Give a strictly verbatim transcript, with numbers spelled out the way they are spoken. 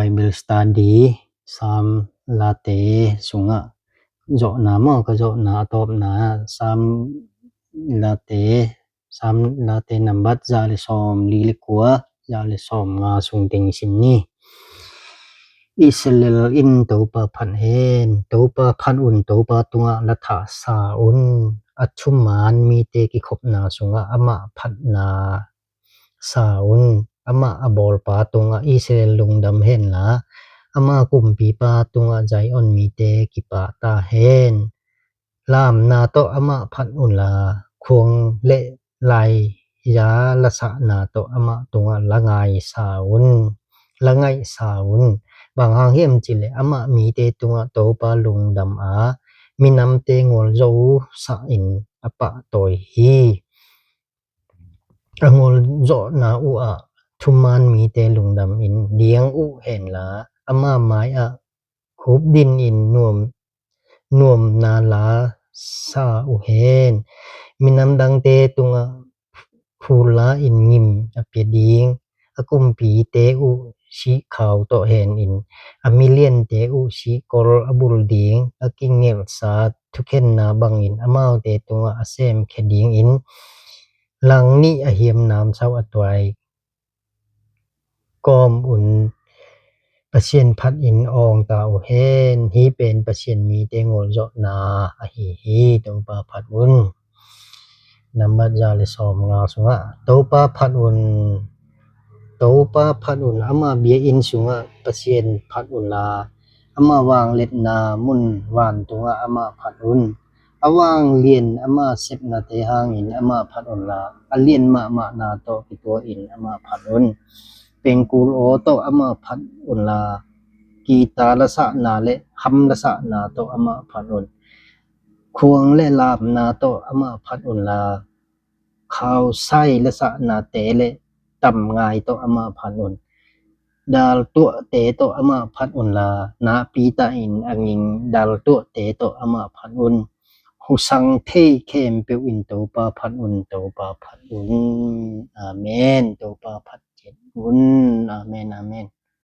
Bible study, Sam Late sungah zawhna maw, ka zawhna a tawpna, Sam Late, Sam Late nambat za le sawm li le kua, za le sawm nga sung teng sim ni. Israel in Topa phat hen, Topa phat un, Topa tungah la thah sa un, a thuman mite kikhopna sungah amah phatna sa un, amah a bawlpa tungah Israel lungdam henla, ama kumpipa tungah Zion mite kipah ta hen. Lamna tawh amah phat unla, khuang le laiya lasahna tawh amah tungah la ngaisa un, la ngaihsa un. Bang hang hiam cihleh amah mite tungah Topa lungdam a, minamte ngolzo sahin a pahtawi hi. A ngolzawhna uhah thuman mite lungdam in diang uh henla, ama mai-ah khupdin in nuam, nuamna la sa uh hen. Minam dangte tungah phulla in ngim a pia ding, a kumpite uh sihkhau tawh henin, a miliante uh sihkol a bul ding, a kingelhsa thukhenna bangin amaute tungah a semkhia dingin, langnih a hiam namsau a tuai kawm un Pasian phat in awng ta uh hen. Hih pen Pasian mite ngolzawhna ahi hi. Topa phat un. Nambat za le sawm nga sungah Topa phat un. Topa phat un, ama bia inn sungah Pasian phat unla, ama vangliatna mun vantungah amah phat un. A vanglian ama sepnate hangin amah phat unla, a lian mahmahna tawh kituahin amah phat un. Pengkul aw tawh amah phat unla, kita lasahna le ham lasahna tawh amah phat un. Khuang le lamna tawh amah phat unla, khausai lasahnate le tamngai tawh amah phat un. Daltuahte tawh amah phat unla, nakpi tahin a nging daltuahte tawh amah phat un. Husang thei khempeuh in Topa phat un, Topa phat un. Amen. Topa phat kei un. Amen, amen.